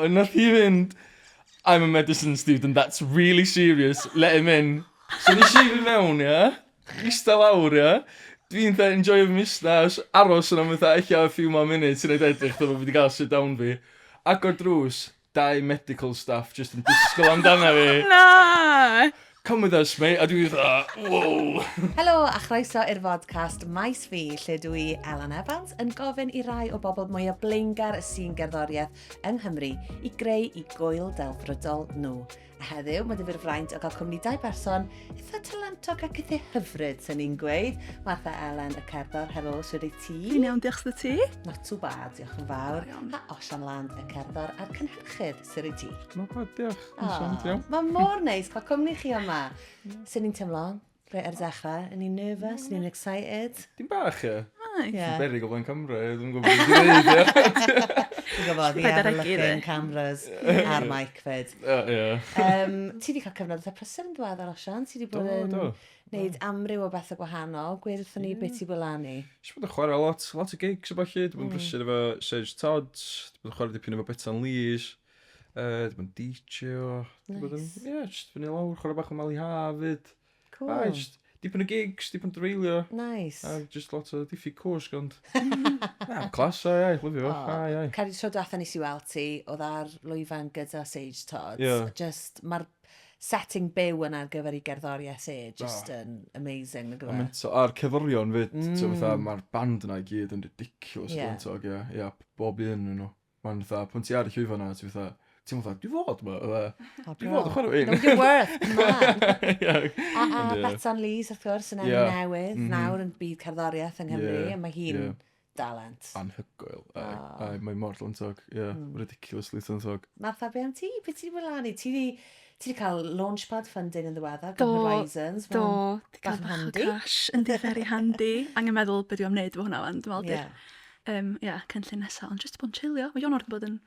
A nath hi fynd, "I'm a medicine student, that's really serious, let him in." So nes i fynd mewn, ia, ista lawr, ia, dwi'n fatha enjoio fy musnas, aros yna am fatha ella a few more minutes i neud edrych fatha bo' fi 'di gael sit down fi. Agor drws, dau medical staff jyst yn disgwyl amdana fi. Na! "Come with us, mate." A dwi fatha, "Wow." Helo a chroeso i'r fodcast Maes Fi, lle dwi, Elan Evans, yn gofyn i rai o bobl mwyaf blaengar y sîn gerddoriaeth yng Nghymru i greu i gwyl delfrydol nhw. A heddiw, mae 'da fi'r fraint o gael cwmni dau berson eitha talentog ac eitha hyfryd, sy'n ni'n gweud. Martha Elen, y cerddor, helo, shwd wyt ti? Dwi'n iawn, diolch, sut ti? Not too bad, diolch yn fawr. Da iawn. A Osian Land, y cerddor a'r cynhyrchydd, sut wyt ti? Not bad, diolch. Osian, ti'n iawn? Mae mor neis cael cwmni chi yma. Sut ni'n teimlo? Reit ar y dechrau, yn ni'n nervous, ni'n excited? Dim bach, ie. Nice. Yeah. Berig o flaen camera, ie. Dwi'n gwybod beth dwi'n dweud, ie. Ti'n gwybod, the Paid â ever regu, looking de. cameras a'r mic fyd. Ie, ie. Ti wedi cael cyfnod eitha prysur yn ddiweddar, Osian. Ti wedi bod Do, yn do. wneud amryw o bethau gwahanol. Gwed wrthon ni beth ti bod lan i. Jyst bod yn chwarae lot, lot o gigs a ballu. Dwi bod yn brysur efo Sage Todz, dwi bod yn chwarae dipyn efo Betsan Lees, dwi bod yn DJ-o. Dwi bod yn, Nice. ie, jyst fyny lawr, chwarae bach o Mali Haf fyd. Cool. Aye, jyst dipyn o gigs, dipyn o dreulio. Nice. A jyst lot o diffyg cwsg, ond na, class, ai, ai, lyfio fo, ai, ai. Credu tro diwetha nes i weld ti, oedd ar lwyfan gyda Sage Todz. Ie. Just, mae'r setting byw yna ar gyfer ei gerddoriaeth e, just yn amazing, nag yw A e? mental, a'r cerddorion fyd, mm. Fatha, mae'r band yna i gyd yn ridiculous. Talentog, ie, ie, bob un yn nhw. Mae'n fatha, pan ti ar y llwyfan yna, ti fatha, ti'n fatha, "Dwi fod ma, fatha, Oh, dwi fod yn chwarae Know un." your worth, come on. Ie. A Ond ie. Betsan Lees, wrth gwrs, yn enw newydd, nawr yn byd cerddoriaeth yng Nghymru, a mae hi'n dalent. Anhygoel. Ai, ai, mae mor talentog, ie, ridiculously talentog. Martha, be am ti? Be ti wedi bod lan i? Ti wedi cael Launchpad funding yn ddiweddar gan Do, Horizons. Do, Ma'n di cael bach yn bach o handi. cash. Yndi, very handy. Angen meddwl beth dwi am wneud efo hwnna wan. Dwi'n meddwl, di'r yeah, cynllun nesaf. Ond just bod yn chillio. Mae Ionawr wedi bod yn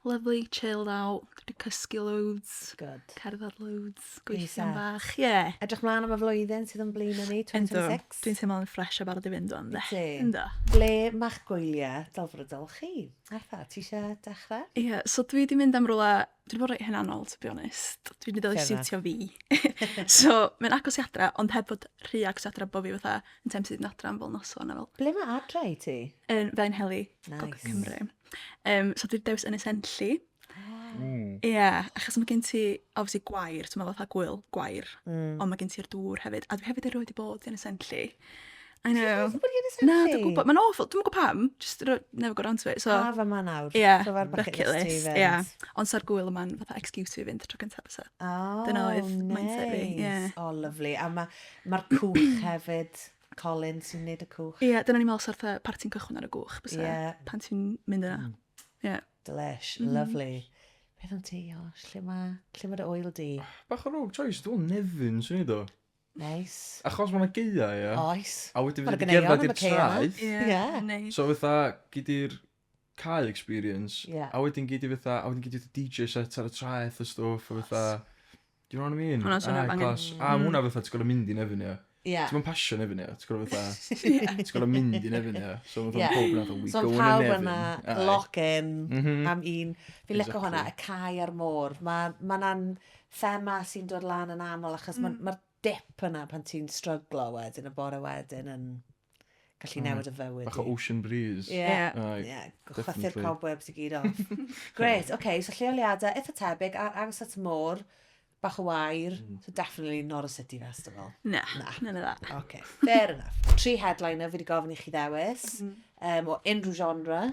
lovely, chilled out. Dwi wedi cysgu loads. Good. Cerdded loads. Gweithio'n Reset. bach. Yeah. Edrych mlaen am y flwyddyn sydd yn blaen ni, Yndw. 2026. Dwi'n teimlo'n fresh a barod i fynd o'n de. Ti? Yndw. Ble ma'ch gwyliau delfrydol chi? Artha, ti eisiau dechrau? Ie, yeah, so dwi wedi mynd am rwla, dwi wedi bod reit hunanol, to be honest. Dwi wedi dod i Fair enough. siwtio fi. So, mae'n agos i adra, ond heb fod rhy agos i adra bod fi fatha yn tempted yn adra am fel noson a fel Ble mae adra i ti? Yn Felinheli, Gogledd Nice. Cymru. So dwi wedi dewis Ynys Enlli. Ie, yeah, achos mae gen ti, obviously, gwair, ti'n meddwl fatha gwyl, gwair, ond mae gen ti'r dŵr hefyd. A dwi hefyd erioed wedi bod i Ynys Enlli. I know. Wedi bod i Ynys Na, Enlli? dwi'n gwybod. Mae'n awful. Dwi'n gwybod pam. Just never got round to it. So, Haf yma nawr. Ie, So ar bucket bucket list ti list, fynd. ie. Ond sa'r gwyl yma'n fatha excuse fi fynd tro cyntaf fysa. Oh, Dyna oedd mindset fi, ie. nice. Oh, lovely. A mae'r ma cwch hefyd, Colin sy'n neud y cwch. Ie, dyna ni'n meddwl sa'r fatha parti'n cychwyn ar y gwch, bysa, pan ti'n mynd yna. Ie. Delish, lovely. Beth am ti, Osh? Lle ma dy ŵyl di? Bach o rogue choice, dwi'n meddwl Nefyn, swn i do. Nice. Achos mae yna gaea, ie. Oes. A wedyn Ma' fydd 'na wedi gerdded ganeuon am i'r y cae yma. traeth. Ie. Nice. So fatha, gyd i'r cae experience, a wedyn gyd i fatha, a wedyn gyd i DJ set ar y traeth a stwff, a fatha, do you know what I mean? Hwnna'n swnio Aye, bangin'. class. A ma' hwnna fatha, ti'n gorfod mynd i Nefyn, ie. Ie. Ti'n mynd pasio Nefyn, ie. Ti'n gorfod fatha, ti'n gorfod mynd i Nefyn, ie. So fatha Ie. pob yn fatha, "We So going to pawb Nefyn." yna, Aye. lock in am un. Fi'n licio hwnna, y cae a'r môr. Mae ma na'n thema sy'n dod lan yn aml, achos mae'r ma dip yna pan ti'n stryglo wedyn, y bore wedyn yn gallu newid y fywyd. Bach o i. ocean breeze. Ie. Aye, Ie, chwythu'r definitely. cobwebs i gyd off. Great, okay, so lleoliadau eitha tebyg, agos at y môr, bach o wair, so definitely not a city festival. Na, Na. none of that. Okay, fair enough. Tri headliner fi wedi gofyn i chi ddewis, o unrhyw genre,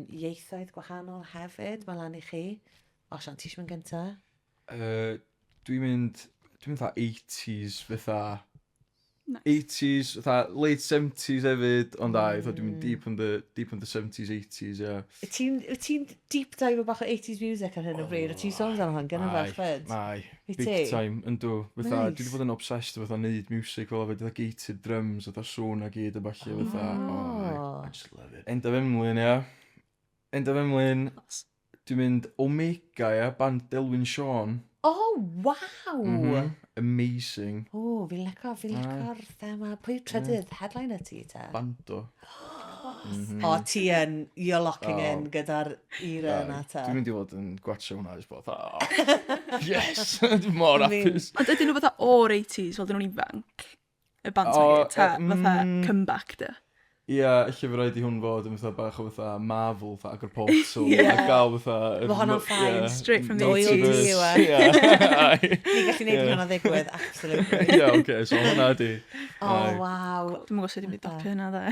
ieithoedd gwahanol hefyd, mae lan i chi. Osian, ti eisiau mynd gynta? Dwi'n mynd fatha 80s, fatha Nice. 80s, fatha late 70s hefyd, ond ai, fatha dwi'n mynd deep in the 70s, 80s, ie. Wyt ti'n deep dive o bach o 80s music ar hyn o bryd? Wyt ti'n sôn amdano hwn gyda fach fyd? Ai, Wyt big ti? time, yndw. Fatha, dwi wedi Nice. bod yn obsessed fatha neud music fel efo, fatha gated drums, fatha sŵn a gyd a ballu, fatha, oh, I just love it. Endaf Emlyn, ia. Endaf Emlyn, dwi'n mynd Omega, ia, band Delwyn Siôn. Oh, waw! Amazing. O, fi'n licio, fi'n licio'r thema. Pwy yw trydydd headliner ti te? Bando. Mm -hmm. O, ti yn, you're locking oh. in gyda'r era yna ta. Dwi'n mynd i fod yn gwatio hwnna, jyst bod, oh, yes, dwi'n mor hapus. Ond ydyn nhw fatha o'r 80s, fel dyn nhw'n ifanc? Y band oh, ta, fatha comeback dy? Ia, yeah, ella fe rhaid i hwn fod yn fatha bach o fatha Marvel, fatha agor portal, yeah. a gael fatha... Mae hwnna'n fine. Yeah, Straight from the 80s. Yeah. Ni'n gallu neud hwnna ddigwydd, absolutely. Ie, yeah, oce, okay, so hwnna ydi. Oh, waw. Dwi'n gwybod sut i mynd i dopio hynna, dde.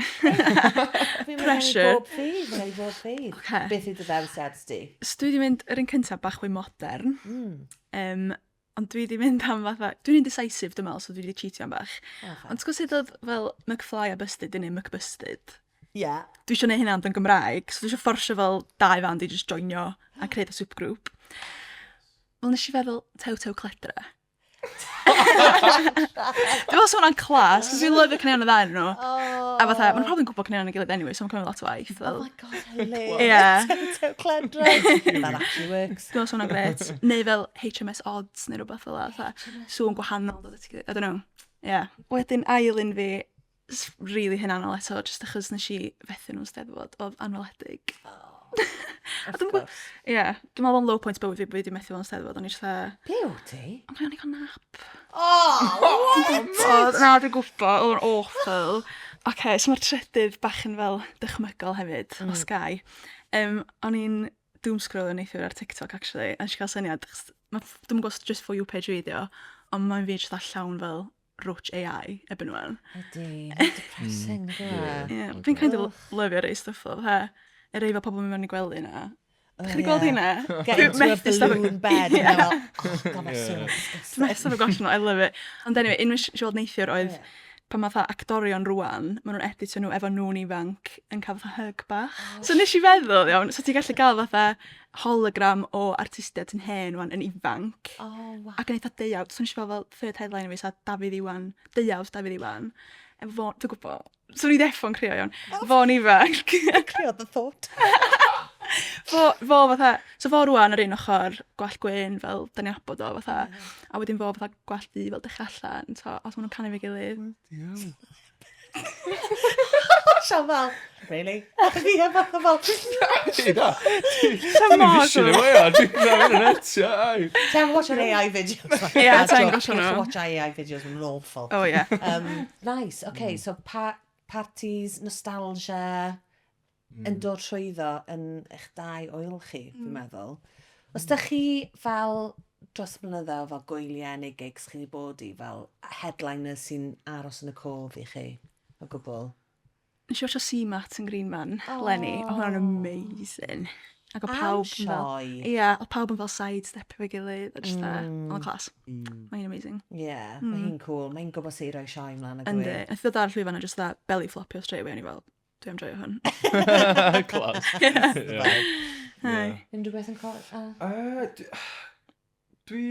Pressure. Bob ffydd, mae'n bob ffydd. Okay. Beth yw dy ddewisiad di? So dwi wedi mynd, yr un cyntaf bach fwy modern. Ond dwi wedi mynd am fatha... Dwi'n indecisive, dwi'n meddwl, so dwi wedi cheatio am bach. Oh, ond ti'n gwybod sut oedd fel McFly a Busted, dyn ni McBusted? Ie. Yeah. Dwi eisiau gwneud hynna ond yn Gymraeg, so dwi eisiau fforsio fel dau fand i just joinio a creu y supergroup. Wel, nes i feddwl Tew Tew Cledra. Dwi'n meddwl hwnna'n clas, cos dwi'n lyfio caneuon y ddau nhw. Oh. A fatha, maen nhw'n probably yn gwybod caneuon y gilydd anyway, so mae'n cymryd lot o waith. Fel. Oh my god, hilarious. Yeah. Tew Cledra. That actually works. Dwi'n meddwl hwnna'n gret. Neu fel HMS Odds neu rhywbeth fel fatha, sŵn gwahanol dod at ei gilydd. I don't know. Yeah. Wedyn ail un fi, really hunanol eto, jyst achos nes i fethu nhw'n steddfod, oedd Anweledig. Oh. A dwi'n gwybod, ie, dwi'n meddwl o'n low point bywyd fi, bod fi wedi methu fo'n steddfod, o'n i jyst fatha... Ble o ti? O'n i'n cael nap. Oh, what? O, na, dwi'n gwybod, oedd o'n awful. Oce, okay, so mae'r trydydd bach yn fel dychmygol hefyd, o Sky. O'n i'n doom scrollio neithiwr ar TikTok, actually, a nes i cael syniad, achos dwi'm yn gwybod os just for you page fi ydi o, ond mae'n fi jyst llawn fel roach AI erbyn wan. Ydy, mae'n depressing, mm. Ie, yeah, fi'n kind of lyfio rei stwff o, fatha, y rei fel pobl yn mynd mewn i gwely na. Oh, Chi wedi gweld hynna? Get into a balloon bed. Yeah. Fel, oh, god, that's so disgusting. Dwi'n methu stopio nhw, I love it. Ond anyway, un nes i weld neithiwr oedd, pan mae fatha actorion rwan, maen nhw'n editio nhw efo nhw'n ifanc yn cael fatha hug bach. Oh. So nes i feddwl, iawn, so ti'n gallu gael fatha hologram o artistiaid sy'n hen wan yn ifanc. Oh, wow. Ac yn eitha deuawd. So nes i fel fel third headline i fi, sa Dafydd Iwan, deuawd Dafydd Iwan. Efo fo, dwi'n gwybod, so ni ddeffo'n crio iawn. Oh. Fo'n ifanc. Crio the thought. Fo, fo fatha, so fo rwan ar un ochr, gwallt gwyn fel, da ni'n nabod o fatha, a wedyn fo fatha gwallt du fel dechrau allan, so, os maen nhw'n canu fe gilydd. Diawl. Sian fel, really? Fi heb fatha fel... Ti da. Ti'n vision efo ia. Dwi'n mynd yn etio, ai. Ti'n watch an AI videos. Ie, ti'n gwatch nhw. Watch AI videos, maen nhw'n awful. Oh, yeah. Nice, okay, so pa parties, nostalgia, yn dod trwyddo yn eich dau oel chi, fi'n meddwl. Os da chi fel dros y blynydde o fel gwyliau neu gigs chi wedi bod i fel headliners sy'n aros yn y cof i chi o gwbl? Nes i watcho CMAT yn Green Man, oh. Lenny. Oedd hwnna'n amazing. Ac oedd pawb yn fel... Ie, oedd pawb yn fel sidestep efo'i gilydd. A just mm. Class. Mae'n amazing. Ie, yeah, mm. mae hi'n cool. Mae'n gwybod sut i roi sioe mlaen. Yndi. Nath ddod ar llwyfan a just that belly flopio straight away. O'n i fel, dwi am joio hwn. Class. Yeah. Yeah. Unrhyw beth yn cofio? Dwi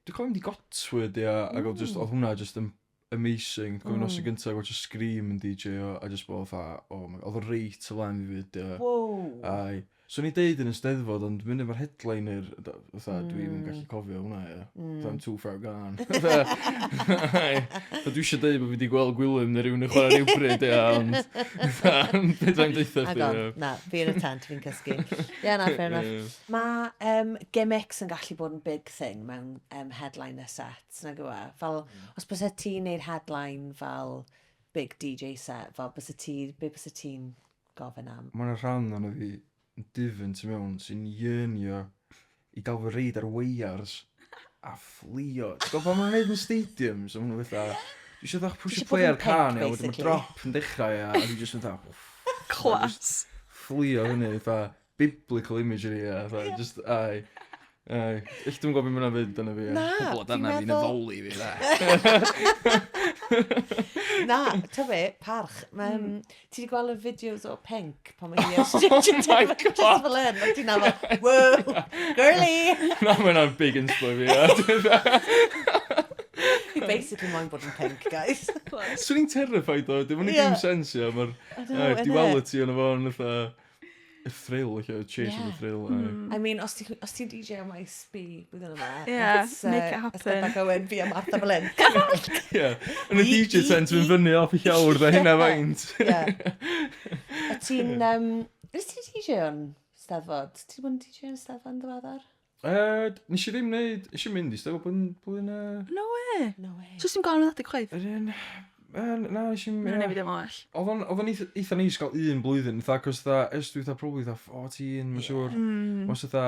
cofio mynd i Gotwyd, ia, ac oedd just, oedd hwnna just yn amazing. Dwi'n cofio nos y gyntaf, watch Scream yn DJ o, a just bod fatha, oh my god, oedd o reit o flaen fi fyd, ia. Wow. Ai. So ni'n deud yn y Steddfod, ond mynd efo'r headliner, fatha, mm. dwi'n gallu cofio hwnna, ia. Mm. I'm too far gone. Fatha, dwi eisiau deud bod fi wedi gweld Gwilym neu rhywun yn chwarae rhywbryd, ia, ond beth dwi'n deutha chdi, ia. Na, fi yn y tent, fi'n cysgu. Ie, na, fair enough. Yeah. Mae gimmicks yn gallu bod yn big thing mewn headliner sets, nag yw e? Fel, os byse ti'n neud headline fel big DJ set, fel byse ti, be byse ti'n gofyn am? Mae yna rhan o'n fi yn difyn tu mewn sy'n yearnio i gael fy reid ar weiars a fflio. Ti'n gwybod pan maen nhw'n neud yn stadiums? A maen nhw fatha... Dwi eisiau ddech pwysio play ar can, ia, wedyn mae drop yn dechrau, ia, a dwi jyst yn fatha... Class. Fflio fyny, fatha biblical imagery, ia, fatha, just, ai. Ai, ich dwi'n gwybod beth mae'n fynd yna fi. Na, Pobl fi'n yna fi'n meddwl- addoli fi, da. Na, ta be, parch. Mm. Ti wedi gweld y fideos o Pink pan mae hi ar stage yn Oh my teimlo just God. fel hyn. Ac ti'n fel, whoa, girly! Na, mae'n big inspo i fi, ia. Fi basically moyn bod yn Pink, guys. Swn i'n terrified o, dim ond i Ie. dim sens, ia, mae'r I know, innit? duality yn y fo'n, fatha... Y thrill, lle, chase of the thrill. I mean, os ti'n ti DJ o Maes B blwyddyn yma, Yeah, make it happen. Let's get that going, fi a Martha fel hyn. Yeah. Yn y DJ tent yn fyny off y llawr, da hynna faint. Yeah. A ti'n... Nes ti'n DJ o'n Steddfod? Ti'n bod yn DJ o'n Steddfod yn ddiweddar? Nes i ddim wneud... Nes i mynd i Steddfod blwyddyn... No way. No way. So ti'n gael yn adeg chwaith? Yr un... Na, nes i'm... Mae'n newid am well. Oedd o'n eitha neis gael un blwyddyn, fatha, cos fatha, ers dwi fatha probably fatha 14, mae'n siŵr. Mae'n fatha...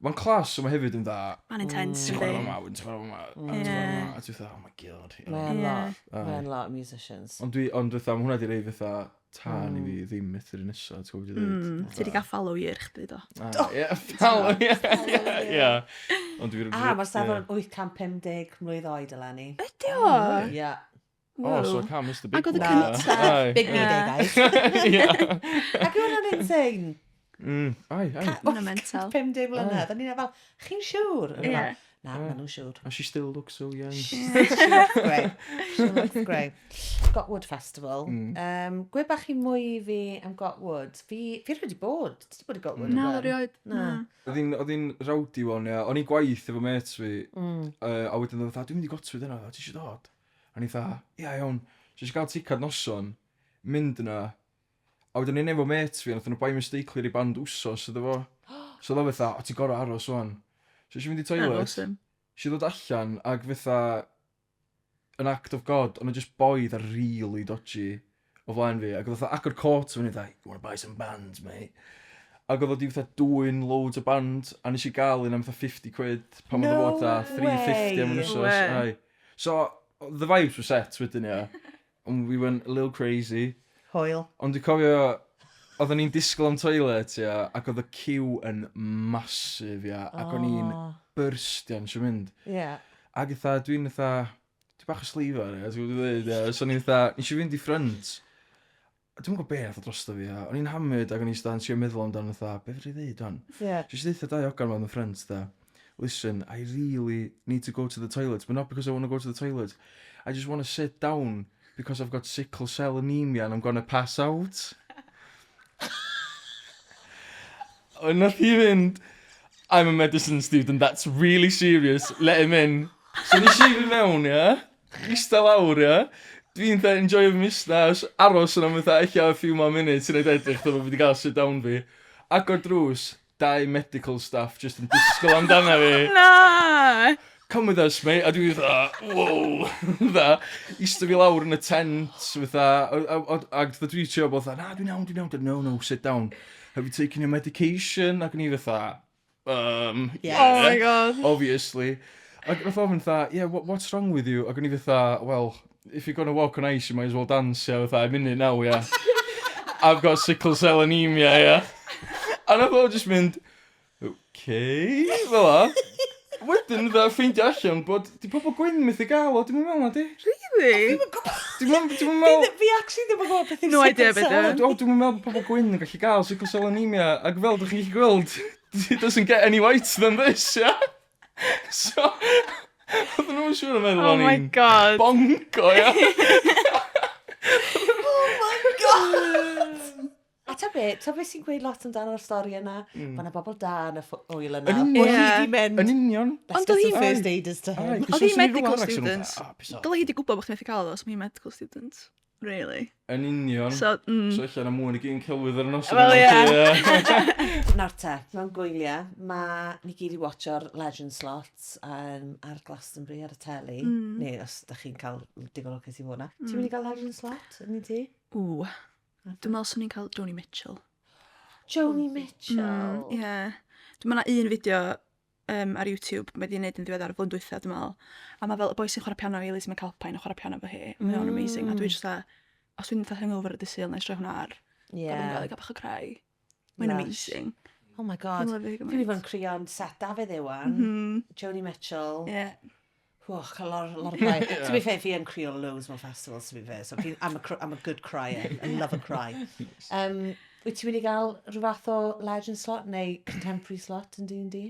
Mae'n clas, ond mae hefyd yn dda. Mae'n intense, Ti'n chwarae yndi? fama, wedyn ti'n chwarae fama, a ti'n chwarae fama, a ti'n fatha, oh my God. Mae'n lot. Aye. Mae'n lot o musicians. Ond dwi, ond fatha, mae hwnna di rei fatha tân i fi ddim methu'r un nesa, ti'n gwybod beth dwi'n dweud? Ti wedi cael follow year chdi, do. Ie, follow, ie, ie. Ond dwi'n... A, mae'r Steddfod yn 850 mlwydd oed eleni. Ydy o? Ie. Oh, so I can't miss the big Ac oedd y one. cynta. Aye. Big me day, guys. Ie. Ac yw hwnna'n insane? Ai, ai. Hwnna mental. 50 mlynedd. O'n i'n fel, chi'n siŵr? O'n i'n Ie. fel, Na, maen nhw'n siŵr. And she still looks so young. She looks great. She looks great. Gotwood Festival. Gwe bach i mwy i fi am Gotwood. Fi wedi bod. Ti wedi bod i Gotwood? Na, o'r blaen? erioed. Na. Oedd hi'n rowdy one, ia. O'n i'n gwaith efo mates fi, a wedyn oedd fatha, dwi'n mynd i Gotwood yna, ti eisiau dod? A o'n i fatha, ia, iawn. So eisiau gael ticad noson, mynd yna, a wedyn o'n i efo mates fi, a nathon nhw by mistake i band wsos iddo fo. So oedd o fatha, o ti'n gorau aros wan. So eisiau mynd i toilet, Awesome. eisiau ddod allan, ac fatha, an act of God, ond just boi dda really dodgy o flaen fi, ac oedd fatha agor cot fyny, fatha, you wanna buy some bands, mate? Ac oedd o di fatha dwyn loads o band, a nes i gael un am fatha 50 quid, pan oedd o No fod fatha 350 am yn way. wsos. Way. Aye. So, the vibes were set wedyn, ia. And we went a little crazy. Hwyl. Ond dwi'n cofio, oedden ni'n disgwyl am toilet, ia, ac oedd y queue yn massive, ia, ac o'n i'n byrstian eisiau mynd. Ie. Ac eitha, dwi'n eitha, dwi'n bach o sleifar, ia, ti'n gwybod dweud, ia. So o'n i'n eitha, nes i fynd i ffrynt. A Dwi'm yn gwybod be nath o drosto fi, ia. O'n i'n hammered ac o'n i'n stan trio meddwl amdano fatha, be fedra i ddeud wan? Ie. So nes i ddeutha dau ogan ma'n y ffrynt, da. Listen, I really need to go to the toilet, but not because I want to go to the toilet. I just want to sit down because I've got sickle cell anemia and I'm gonna pass out. Ond nath hi fynd, I'm a medicine student, that's really serious, let him in. So nes i fynd mewn, ia, ista lawr, ia, dwi'n fatha enjoy fy musnas, aros yna am fatha ella a few more minutes yn edrych, dyma fi wedi cael sit down fi. Agor drws, dau medical staff just yn disgwyl amdana fi. Na! Come with us, mate. A dwi fatha, wow. Fatha, ista fi lawr yn y tent, fatha, a fatha dwi trio bod fatha, na, dwi'n iawn, dwi'n iawn. No, no, sit down. Have you taken your medication? Ac o'n i fatha, Yeah. Oh my God. Obviously. Ac nath ofyn fatha, yeah, what's wrong with you? Ac o'n i fatha, well, if you're gonna walk on ice, you might as well dance, yeah, fatha, I'm in it now, yeah. I've got sickle cell anemia, yeah. A nath o just mynd, okay, fel 'a. Wedyn, fatha, ffeindio allan bod, di pobl gwyn methu gael o, dwi'n meddwl na di. Really? Dwi'n meddwl... Fi actually ddim yn gwybod beth yw No idea sickle beth cell. yw. O, dwi'n meddwl bod pobl gwyn yn gallu gael sickle cell anemia, ac fel dych chi'n gallu gweld, it doesn't get any whiter than this, yeah? So, oedden nhw'n siŵr yn meddwl Oh o'n my i'n God. bongo, ia? Oh my God! A ta be sy'n gweud lot amdano'r stori yna? Mae yna bobl da yn y ŵyl yna. Yn union. Bod hi di mynd, Yn union. let's Ond get oedd some hi- first aiders to him. Oedd hi'n medical student. Ah, Dylai hi di gwybod bod chdi'n methu cael o, os mae hi'n medical student. Really. Yn union. So, So allan am mwy nag un celwydd ar y noson. Wel, yna, ie. ie. Nawr te, mewn gwyliau, mae ni gyd i watcho'r Legend Slots ar Glastonbury ar y teli. Neu os da chi'n cael digon o lwcus i fod yna. Ti'n mynd i gael Legend Slot yn i ti? Ww. Dwi'n meddwl swn i'n cael Joni Mitchell. Joni Mitchell. Ie. Yeah. Dwi'n meddwl na un fideo ar YouTube mae di wneud yn ddiweddar flwyddyn dwytha, dwi'n meddwl. A mae fel y boi sy'n chwarae piano i Lizzie McAlpine yn chwarae piano efo hi. Mae o'n amazing. A dwi jyst dda, os dwi'n eitha hungover ar y dydd Sul, na i stroi hwnna ar. Ie. Yeah. Gael bach o cry. Mae'n Lush. amazing. Oh my God. Dwi'n lyfio hi Fi'n mynd i gymaint. fod yn crio'n set Dafydd Iwan, Joni Mitchell. Ie. Oh, cael lot o cry. To be fair, fi yn crio loads mewn festivals, to be fair. So fi, I'm a good crier. I love a cry. Wyt ti'n mynd i gael rhyw fath o legend slot neu contemporary slot yn D&D?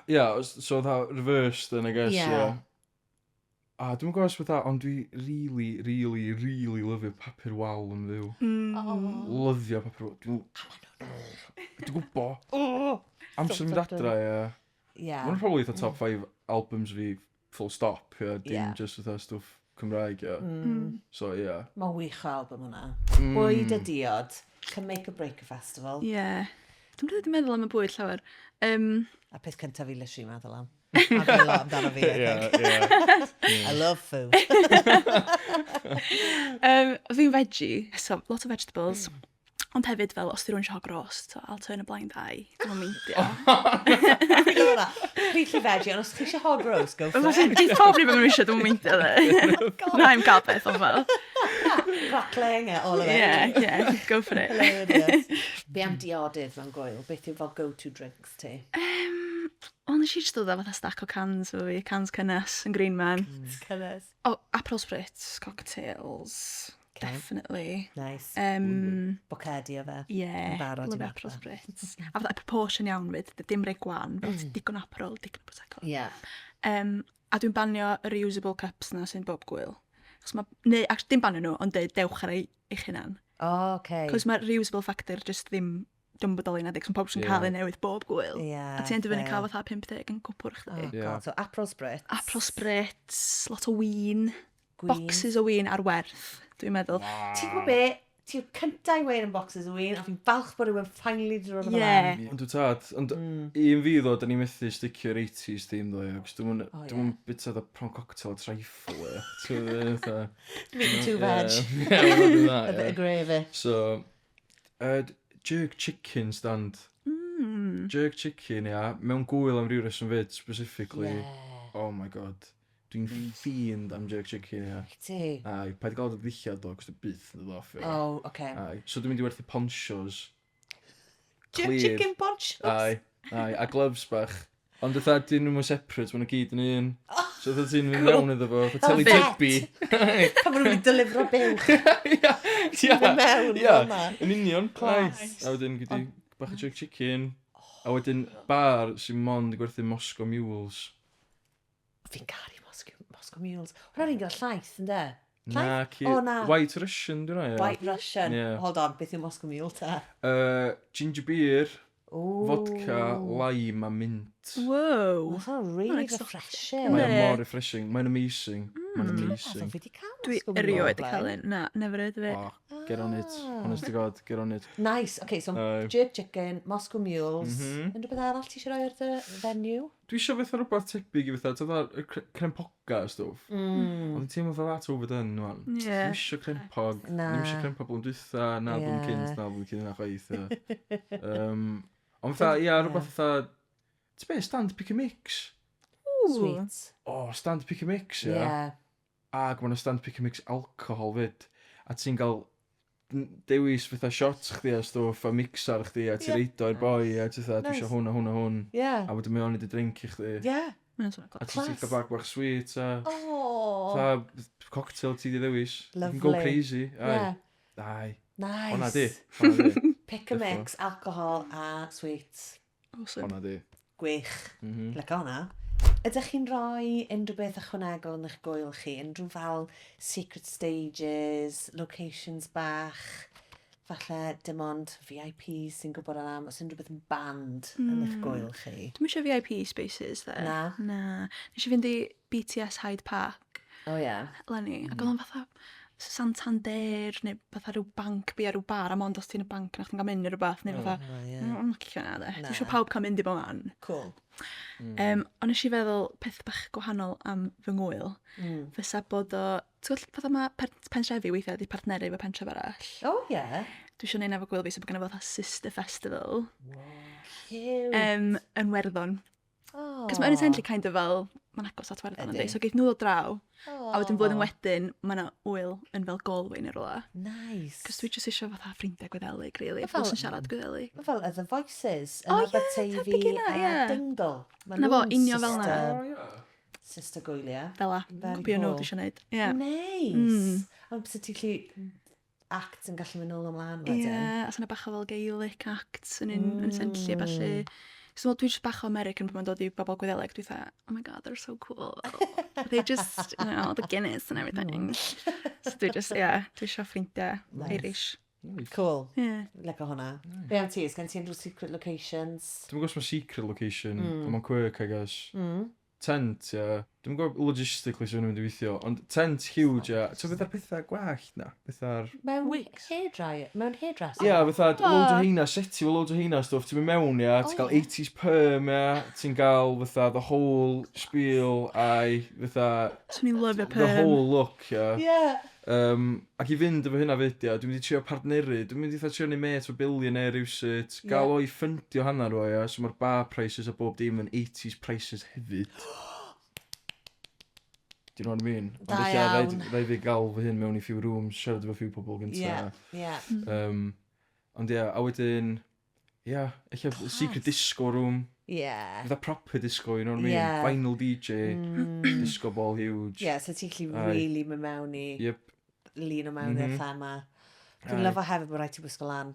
Yeah, so that reversed then, I guess, Yeah. yeah. A dwi'n gwybod os fatha, ond dwi really, really, really lyfio Papur Wal yn fyw. Lyfio Papur Wal. Dwi'n dwi gwybod. Amser mynd adra, ie. Yeah. Mae'n probably the top 5 albums fi full stop, ie. Dim just fatha stwff Cymraeg, ie. So, ie. Yeah. Mae'n wych o album hwnna. Bwyd a diod. Can make a break a festival. Ie. Yeah. Dwi'n rili meddwl am y bwyd llawer. A peth cyntaf fi literally meddwl am. A fi lot amdano fi, I think. Yeah, I love food. Fi'n veggie, so lot of vegetables. Ond hefyd fel, os di rhywun eisiau hog roast, so I'll turn a blind eye. Dwi'n meindio. Fi'n gwybod hwnna. Completely veggie, ond os chi eisiau hog roast, go for it. Geith pob rhywbeth maen nhw eisiau, dwi'n meindio dde. Na, i'm gael beth ond fel. Crackling, all of it. Yeah, go for it. Hilarious. Be am diodydd mewn gwyl? Beth yw fel go-to drinks ti? Wel, nes i just dod â fatha stack o cans efo fi, cans cynnes yn Green Man. Cynnes. Oh, Aperol Spritz, cocktails, definitely. Nice. Bocedi o fe. Yeah, Yn barod i love fatha. Aperol Spritz. A fatha proportion iawn fyd, dim rei gwan, fel digon o Aperol, digon o Prosecco. Yeah. A dwi'n banio y reusable cups na sy'n bob gwyl. Achos ma, neu, actually, dim banio nhw, ond deud dewch ar ei eich hunan. Oh, okay. Cos mae'r reusable factor just ddim, dim bodoli na, cos mae pob sy'n cael ei newydd bob gwyl. Yeah, A ti'n end fyny fair. cael fatha 50 yn cwpwr chdi. Oh, God. So Aperol Spritz. Aperol Spritz, lot o win. Gwin. Boxes o win ar werth, dwi'n meddwl. Ti'n gwybod be? Ti'n cyntaf i weud am boxes o win, a fi'n falch bod rhywun finally di dod ymlaen. Yeah. Ond dwi tad, ond un fi ddo, da ni methu sticio'r 80s theme ddo, ie, cos dwi'n Oh, mynd bita da prawn cocktail a trifle, ie. Ti'n gwbod, fatha- Meat and two veg. Ie, yeah, A bit of gravy. So, jerk chicken stand. Jerk chicken, ia, mewn gwyl am ryw reswm fyd, specifically. Yeah. Oh my God. Dwi'n fiend am jerk chicken, ia. Ti. Ai, paid gael dy ddillad ddo, cos dwi byth yn dod off, ia. Oh, okay. Ai, so dwi'n mynd i werthu ponchos. Jerk Clear. chicken ponchos. Ai, ai, a gloves bach. Ond fatha, dyn nhw'n separate, maen nhw gyd yn un. So fatha ti'n mynd mewn iddo fo, fatha Fel Teletubby. Pan maen nhw'n mynd i delifro buwch. Ia, ia, Mynd mewn ia, fel 'na. yn union. Ai. Class. A wedyn gyda bach o jerk chicken. A wedyn bar sy'n mond yn gwerthu Moscow Mules. Fi'n caru Moscow Mules. Hwna'n un gyda llaeth, yndê? Na, Llaeth? ci. O, na. White Russian, dwi'n rhaid. White Russian. Yeah. Hold on, beth yw Moscow Mule ta? Ginger beer, Ooh. vodka, lime a mint. Wow. That's all really exotic. refreshing. Mae'n Yndi. mor refreshing. Mae'n amazing. Mae'n amazing. Fi wedi cael Dwi Moscow Mule erioed o'r wedi cael blaen. un. Na, never heard of it. Oh, get on it. Honest to God, get on it. Nice. Okay, so Aye. jerk chicken, Moscow Mules. Unrhyw beth arall ti eisiau rhoi ar dy venue? Dwi eisiau fatha rhywbeth tebyg i fatha, ti'n fatha crempoga a stwff. Ond ti'n teimlo fatha that's overdone, wan. Ie. Ddim eisiau crempog. Na. Ddim eisiau crempog blwyddyn dwytha, na blwyddyn Ie. cynt, na blwyddyn cynt na chwaith. ie. Ond fatha, ia, rhywbeth fatha, ti'n be, stand pick a mix. Sweet. Oh, stand pick a mix, ia. Yeah. Ac mae 'na stand pick a mix alcohol fyd. A ti'n cael dewis fatha shots chdi a stwff a mixer chdi a ti'n Ie. reid o i'r boi a ti'n fatha, dwi Nice. eisiau hwn a hwn a hwn. Yeah. A wedyn mae o'n neud y drink i chdi. Yeah. Mae'n swnio A class. ti'n cael bag bach sweet a Oh. fatha cocktail ti di ddewis. You can go Lovely. crazy. Aye. Yeah. Aye. Nice. Honna di. Honna di. Pick a Defo. mix, alcohol a sweets. Awesome. Honna di. Gwych. Lyco hwnna. Ydych chi'n rhoi unrhyw beth ychwanegol yn eich gwyl chi? Unrhyw fel secret stages, locations bach, falle dim ond VIPs sy'n gwybod am, os unrhyw beth yn band yn eich gwyl chi? Dwi'n eisiau VIP spaces, dde. Na. Na. Nes i fynd i BTS Hyde Park, Oh yeah. leni, ac oedd o'n fatha Santander, neu fatha rhyw banc, bi ar rhyw bar, a mond os ti'n y banc na chdi'n cael mynd neu rhywbeth, neu fatha, Oh, yeah. mm, licio na, de. Na. Dwi eisiau pawb cael mynd i bob man. Cool. Ond nes i feddwl peth bach gwahanol am fy ngwyl, fysa bod o, ti'n gwybod fatha mae pentrefi weithiau wedi partneru efo pentref arall. Oh yeah. Dwi eisiau neud efo gwyl fi, so bod gynno fo fatha sister festival Cute. yn Werddon. Oh. Cos mae Ynys Enlli kind of fel, mae'n agos at Werddon, Ydi. yndi? So geith nhw ddod draw, a wedyn flwyddyn wedyn, mae yna wyl yn fel Galway neu rhywle. Nice. Cos dwi jyst eisiau fatha ffrindiau Gwyddelig, really. Ma' fel- Fel sy'n siarad Gwyddelig. Mae fel Other Voices yn O, ie, Aberteifi tebyg i hynna, a ie. Dingle. Ma' Na fo, nhw'n union fel 'na. sister- Oh, yeah. Sister gwyliau. Fel la, Very copio nhw cool. dwi eisiau neud. Ie. Nice. Ond bys ti'n gallu act yn gallu mynd nôl ymlaen wedyn. Ie, a sy'n bach o fel Gaelic acts yn un yn Ynys Enlli a ballu. So dwi'n just bach o American pan mae'n dod i bobl Gwyddeleg, dwi'n fatha, oh my god, they're so cool. They just, you know, the Guinness and everything. So dwi just, yeah, dwi eisiau ffrindiau Nice. Irish. Nice. Cool. Yeah. Lico hwnna. Be am ti? Sgen ti unrhyw secret locations? Dwi'n gwybod os mae secret location, ond mae'n quirk, I guess. Tent, ie. Dwi'n gwybod logistically sy'n mynd i weithio, ond tent huge, ie. Ti'n fatha'r pethau gwallt na? Fatha'r... Mewn Wigs. hairdryer? Mewn hairdresser? Ie, fatha loads o heina, seti o loads o heina stwff. Ti'n mynd mewn, ie, O, ti'n cael ie. 80s perm, ie. Ti'n cael fatha the whole spiel, ai, fatha Swn i'n lyfio the perm. whole look, ie. Yeah. Ac i fynd efo hynna fyd, ia, dwi'n mynd i trio partneru, dwi'n mynd i fatha trio neud mêt efo billionaire rywsut, gael o i ffyndio hanner o, ia, so mae'r bar prices a bob dim yn 80s prices hefyd. Do you know what I mean? Ond Da ella iawn. rhaid fi gael fy hun mewn i few rooms, siarad efo few pobl gynta. Yeah, yeah. Ond ia, a wedyn, ia, ella secret disco room, Yeah. fatha proper disco, you know what I mean? Yeah. Vinyl DJ, disco ball huge. Yeah, so ti'n gallu Aye. really mynd mewn i, lean o mewn i'r thema. Dwi'n lyfo hefyd bod rhaid ti wisgo lan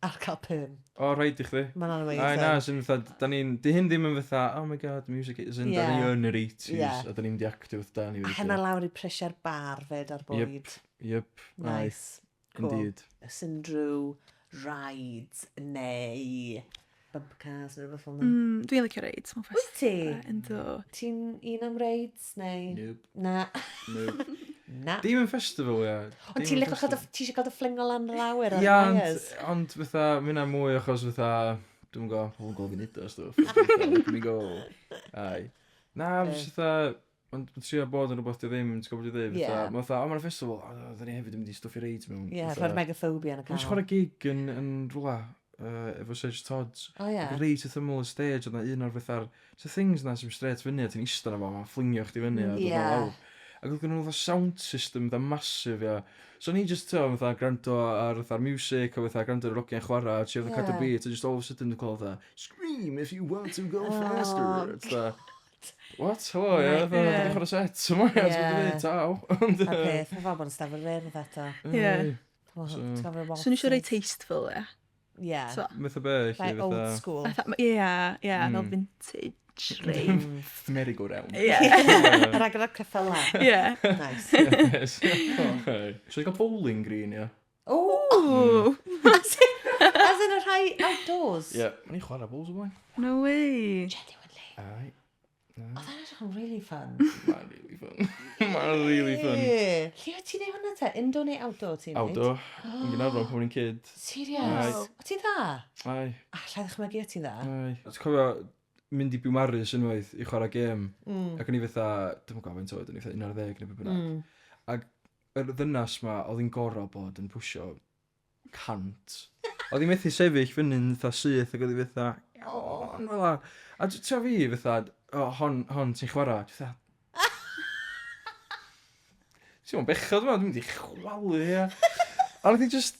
ar cael perm. O, rhaid i chdi. Mae'n amazing. Ai na, sy'n fatha, da ni'n, di hyn ddim yn fatha, oh my god, music is in, da ni Yeah. yn yr 80s, Yeah. a da ni'n mynd i actio wrth da ni. A hynna lawr i prisiau'r bar fyd ar bwyd. Yep. Aye, Nice. Cool. Indeed. Oes unrhyw rides neu bumper cars neu rhywbeth fel yna. Dwi'n licio reids. Mae'n Wyt ti? Ynddo. Ti'n un am reids neu? Nope. Na. Nope. Na. Dim yn festival, ia. Ond ti'n licio cael dy, ti eisiau cael dy fflingo lan yr awyr ar Ia, ond, wires? ond fatha, mae hynna mwy achos fatha, dwi'n gwybod, pobl yn gweld fi'n neud o stwff. Fatha, Let me go. Ai. Na, jyst fatha, ond mae'n trio bod yn rhywbeth di ddim, ti'n gwybod beth dwi'n dweud? Ie. Fatha, Mae fatha, o, mae'n festival, o, da ni hefyd yn mynd i stwff i reids mewn. Ie, Fatha- rhoi'r megaphobia yn y Mae'n car. chwarae gig yn rhywle, efo Serge Todds. O ie. Ac reit wrth ymyl y stage, oedd 'na un o'r fatha'r... So things na sy'n straight fyny, a ti'n ista na fo, mae'n fflingio chdi fyny, a dod Ie. o lawr. Ac oedd gen nhw fatha sound system fatha massive, ia. So ni just, ti'n fatha, gwrando ar fatha'r music, a fatha gwrando ar yr ogiau'n chwarae, a trio fatha cadw Ie. beat, a just all of a sudden dwi'n clywed fatha, scream if you want to go Oh, faster. It's fatha, What? Hello, ie, fatha, Ie. da ni'n chwarae set yma, ie, ti'n Ie. gwybod taw. Ond, A peth, mae fel bod yn stafell yr urdd eto. Ie. Ti'n cofio Swn i eisiau rei tasteful, ie. Ie. So, Metha be, lle, Like old fatha... school. fatha, ie, ie, fel vintage rei. Merry-go-round. Ie. Yr agor o'r ceffylau. Ie. Nice. Yes. Okay. So i gael bowling green, ie. O! Ooh. As in, as in y rhai outdoors? Ie. O'n i'n chwarae bowls o blaen. No way. Genuinely. Ai. Oedd e'n edrych yn really fun. Mae'n really fun. Mae'n really fun. Ie. Lle wyt ti'n neud hwnna te? Indoor neu outdoor ti'n neud? Outdoor. Yn Gaernarfon pan o'n i'n kid. Serious? Aye. O ti'n dda? Ai. Alla i ddychmygu o ti'n dda. Ai. Ti'n cofio mynd i Biwmaris unwaith i chwarae gêm. Ac o'n i fatha, dwi'm yn gwybod faint oed, o'n i fatha 11 neu beth bynnag. Ac yr ddynas ma, oedd hi'n gorau bod yn pwsio 100. Oedd hi'n methu sefyll fyny'n fatha syth ac oedd hi fatha, on fel 'a. A ti'n fi fatha, o, hon ti'n chwarae. Dwi fatha, Ti'n mwyn bechod yma, dwi'n mynd i chwalu, ia. A nath hi just,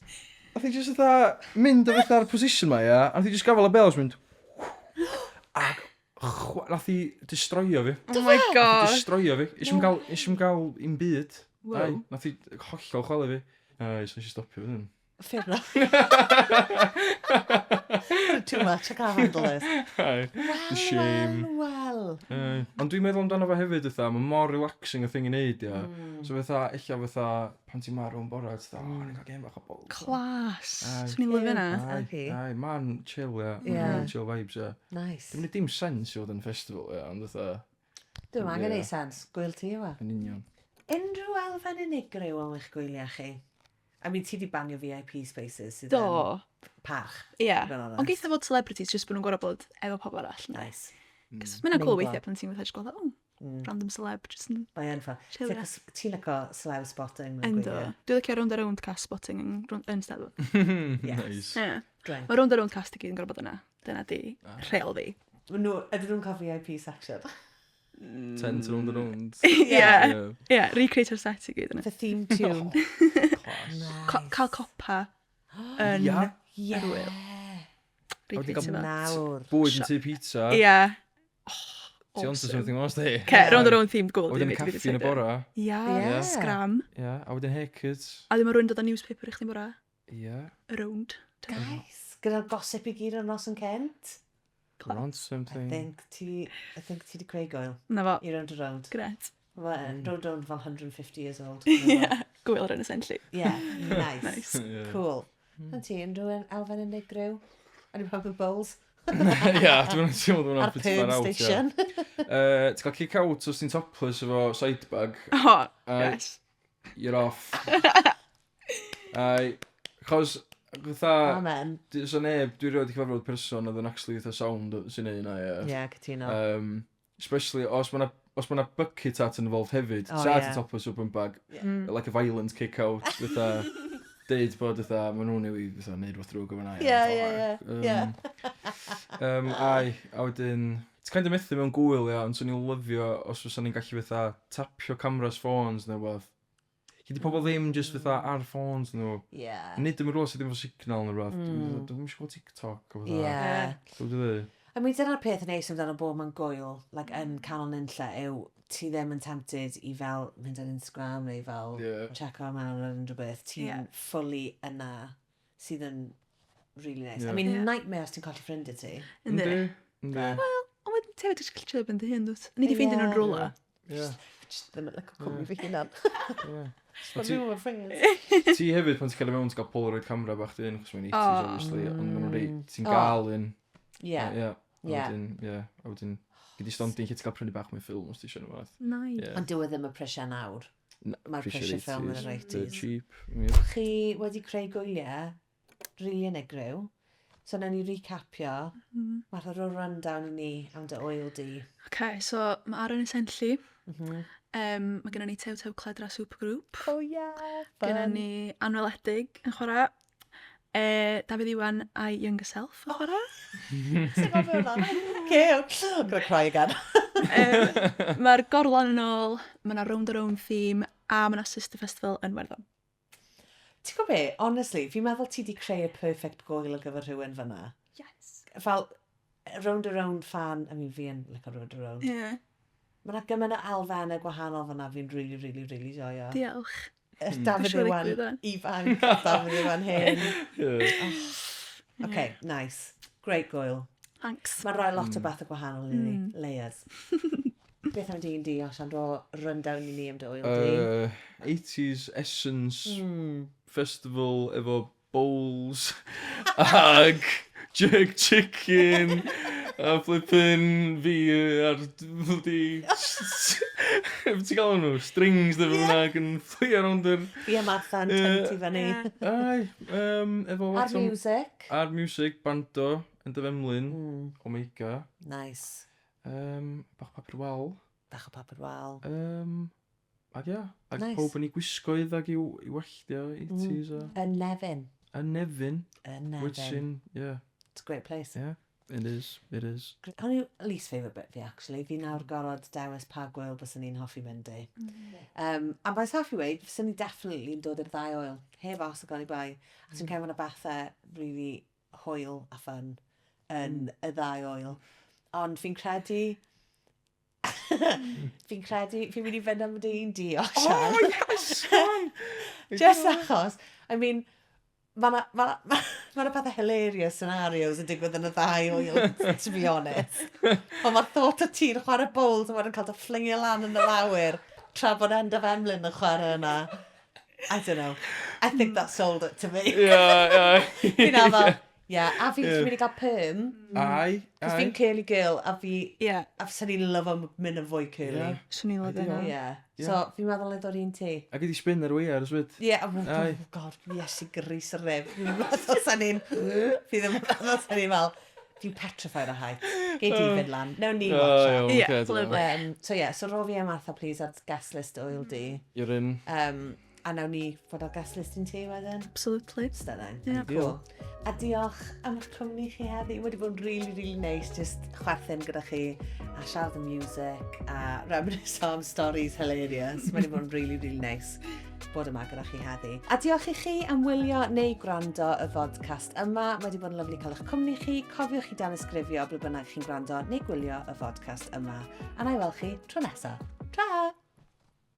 nath hi just fatha mynd o fatha'r position ma, ia. A nath hi just gafel y bels, mynd, ac nath hi destroio fi. Oh my Nath hi god. destroio fi. Isio gael, isio gael un byd. Wow. Ai, nath hi hollol chwalu fi. Ai, so nes i stopio fy hyn. Fair enough. Too much, I can't handle this. Ai, Well, shame. Well, well. Ai. Ond dwi'n meddwl amdano fo hefyd, fatha, mae mor relaxing y thing i neud, ia. So fatha, ella fatha, pan ti'n marw yn bora, ti'n fatha, o, ni'n cael gêm bach o bowls. Class. Aye. Swn i'n lyfio na. Ai, Happy. ai, ma'n chill, ia. Ma'n Ie. really chill vibes, ia. Nice. Dim dim sens i fod yn festival, ia, ond fatha, Dwi'n angen Ie. ei sens. Gwyl ti yw e. yn union. Unrhyw elfen unigryw am eich gwyliau chi? I mean, ti di banio VIP spaces sydd Do. yn parch. Ie. Fel honest. Ond geitha fod celebrities, just bod nhw'n gorfod bod efo pobl arall. Nice. Cos mae'n cool Minglo. weithiau pan ti'n fatha just gweld, oh, random celeb, just yn Mae yn fun. Chill, ie. Ti'n licio celeb spotting mewn Ynddo. gwyliau? Dwi'n licio Rownd a Rownd cast spotting yn Steddfod. Yes. Nice. Ie. Drink. Mae Rownd a Rownd cast i gyd yn gorfod bod yna. Dyna di rheol fi. Ma' Nhw, ydyn nhw'n cael VIP section? Tent round and round. Ie. Ie. Ie, recreate-o'r set i gyd yna. The theme tune. Class. Cael copa yn Ia. Yeah. yr wyl. Recreate-o fel. Nawr. Bwyd yn tŷ pizza. Ie. Ti onto Awesome. something else, di? Ce, Rownd a Rownd themed gold. A wedyn caffi yn y bora. Ie, Ie. scram. Ie, a wedyn haircuts. A ddim rwy'n dod â newspaper i chdi'n bora. Ie. Rownd. Guys, gyda'r gossip i gyd o'r nos yn cynt. We're on I something. think ti, I think ti di creu gwyl. Na fo. I Rownd a Rownd. Gret. Mae Rownd a Rownd fel 150 years old. Yeah. Gwyl ar Ynys Enlli. Yeah, nice. Nice. Yeah. Cool. Mm. Ti, unrhyw un elfen unigryw? O'n i'n pawb yn bowls? Ia, dwi'n teimlo dwi'n Ar pretty far Perm out, ia. Station. Ti'n cael kick out os ti'n topless efo side bag. Oh, Aye. yes. You're off. Ai, chos, fatha, Amen. so neb, dwi rioed 'di cyfarfod person oedd yn actually fatha sound sy'n neud hynna, ie. Yeah, cytuno. Especially os ma' 'na os ma' 'na bucket hat involved hefyd, Oh, sa yeah. ti topless open bag, Yeah. Like a violent kick out, fatha, deud bod fatha, ma' nhw'n newydd fatha neud rhywbeth drwg o fan'na. Yeah. Ai, a wedyn, ti'n kind of methu mewn gwyl, ia, ond swn i'n lyfio os fysa ni'n gallu fatha tapio cameras ffôns neu rhywbeth. Gyd i pobl ddim just fatha ar ffôns nhw. Yeah. Nid dim yn rhywle sydd ddim efo signal neu rhywbeth. Dwi'n eisiau gweld TikTok o fatha. Yeah. Dwi'n dweud. I mean, dyna'r peth neis amdano bod mewn gwyl, like, yn canol nunlle, yw ti ddim yn tempted i fel mynd ar Instagram neu fel check o mewn ar unrhyw beth. Ti'n fully yna, sydd yn really nice. I mean, nightmare os ti'n colli ffrindiau ti. Yndi. Yndi. Wel, ond wedyn ti hefyd jyst gallu chilio ben dy hun, dwyt? Ni di ffeindio nhw'n rwla. Just ddim yn licio cwmni fy hunan. Ond Ond nhw'n friends. Ti hefyd, pan ti'n cael ei mewn, ti'n cael Polaroid camera bach dy hun, achos mae'n 80s, Oh. obviously, ond maen nhw'n rei, ti'n Oh. gael un. Yeah. Ie. A Yeah. wedyn, ie, a wedyn, gyd i stondin lle ti'n cael prynu bach mwy ffilm os ti eisiau nhw fath. Nice. Ie. Ond dyw e ddim y prisiau nawr. Na, Mae'r prisiau ffilm yn yr 80s. They're 80s. cheap. Ie. Chi wedi creu gwyliau, rili unigryw. So nawn ni recapio. Mm. Mae'r rho rundown i ni am dy oil di. OK, so mae ar Ynys Enlli. Mae gennym ni Tew Tew Cledra Supergroup. Oh yeah, Gennym ni Anweledig yn chwarae. Dafydd Iwan a'i Younger Self yn chwarae. Sut mae fe hwnna? Okay, I'm gonna cry again. Mae'r Gorlan yn ôl, mae yna Rownd a Rownd theme, a mae yna Sister Festival yn Werddon. Ti'n gwybod be, honestly, fi'n meddwl ti di creu y perfect gwyl ar gyfer rhywun fyna. Yes. Fel, Rownd a Rownd fan, I mean, fi yn like a Rownd a Rownd. Yeah. Mae yna gymaint o elfennau gwahanol fyna fi'n really, really, really joio. Diolch. Dafydd Dwi'n siŵr Iwan digwydd ŵan. ifanc, Dafydd Iwan hyn. Okay, nice. Great gwyl. Thanks. Mae'n rhoi lot o bethau gwahanol i ni. Layers. Beth am di'n di, Osian, ro rundown i ni am dy wyl di? 80s Essence Festival efo bowls ag jerk chicken a flippin' fi ar di ti'n gael nhw strings neu beth bynnag yn fflio rownd yr Fi a Martha'n tynnu fyny. Ai, efo Ar lot o music. Ar music, bando, yn Dyfemlyn, Omega. Nice. Bach papur wal. Bach o papur wal. Ac ia, ac Nice. pob yn ei gwisgoedd ac i'w welldio, 80s a Yn Nefyn. Yn Nefyn. Yn Nefyn. Which in, yeah. It's a great place. Yeah, it is, it is. Hwn yw least favourite bit fi, actually. Fi nawr gorod dewis pa gwyl byswn ni'n hoffi mynd i. A mae'n saff i weud, fyswn ni definitely yn dod i'r ddau oel. Heb os o i bai. A ti'n cael yna bethau really hwyl a fun yn y ddau oel. Ond fi'n credu, fi'n mynd i fynd am dy un di, Osian. Oh, yes, come on! Just achos, I mean, mae na, ma na, ma na pethau hilarious scenarios yn digwydd yn y ddau oel, to be honest. Ond mae'r thought o ti'n chwarae bowls a wedyn cael dy fflingio lan yn y awyr tra bod Endaf Emlyn yn chwarae yna. I don't know. I think that sold it to me. Fi'n fel, yeah, a fi'n mynd i gael perm. Ai, Cos ai. fi'n curly girl, a fi, a fysa ni'n lyfo mynd yn fwy curly. Swn i'n lyfio Ideal. hynna. Yeah. So, fi'n meddwl i ddod un ti. A gyd i spin ar weiar, yswyd. Yeah, oh, Aye. oh god, Iesu gris yr rib. Fi'n meddwl sa'n ni'n... Fi ddim yn meddwl sa'n ni'n fel... Fi'n petrified o height. Gei di fynd lan. Newn ni watch iawn, Ie, ocê, dyna. lovely. So yeah, so ro fi a Martha, please, ar guest list o ŵyl di. You're in. A nawn ni fod ar guest list un ti wedyn. Absolutely. Stunning. Yeah. Cool. A diolch am eich cwmni chi heddi. Wedi bod yn really, really nice just chwerthin gyda chi a siarad am music a reminisce am stories hilarious. Mae wedi bod yn really, really nice bod yma gyda chi heddi. A diolch i chi am wylio neu gwrando y vodcast yma. Mae wedi bod yn lyfli cael eich cwmni chi. Cofiwch chi danysgrifio ble bynnag chi'n gwrando neu gwylio y vodcast yma. A na i weld chi tro nesaf. Tra!